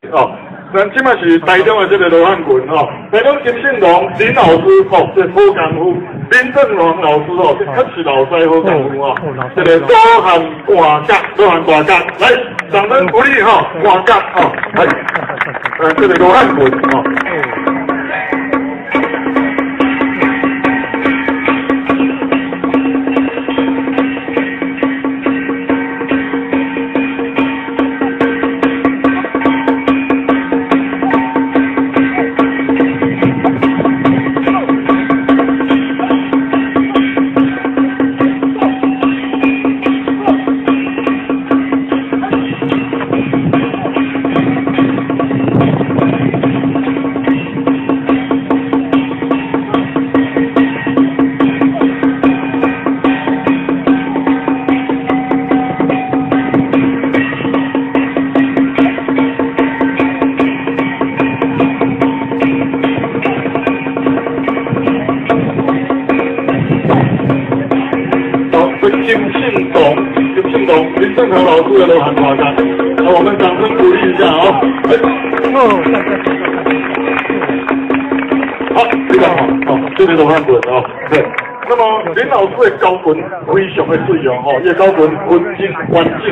哦，咱這擺是台中的這個羅漢拳吼，台中金信龍林老師吼，這好功夫，林正龍老師吼，這確實老師好功夫吼，這個羅漢大甲，羅漢大甲，來，掌聲鼓勵吼，大甲吼，來，這個羅漢拳吼。金信龍，林正堂老師的羅漢大甲，那我們掌聲鼓勵一下啊！好，非常好，好，這個羅漢拳哦，對。那麼林老師的猴拳非常的水哦，吼，伊的猴拳分真完整，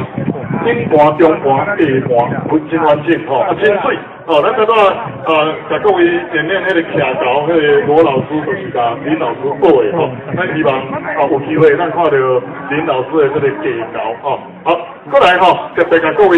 頂盤、中盤、下盤分真完整，吼，啊真水。哦，咱拄仔啊，共各位演練彼個徛猴，彼個羅老師就是共林老師報的吼。咱希望啊有機會，咱看著林老師的這個技巧吼。好，過來吼，特別共各位。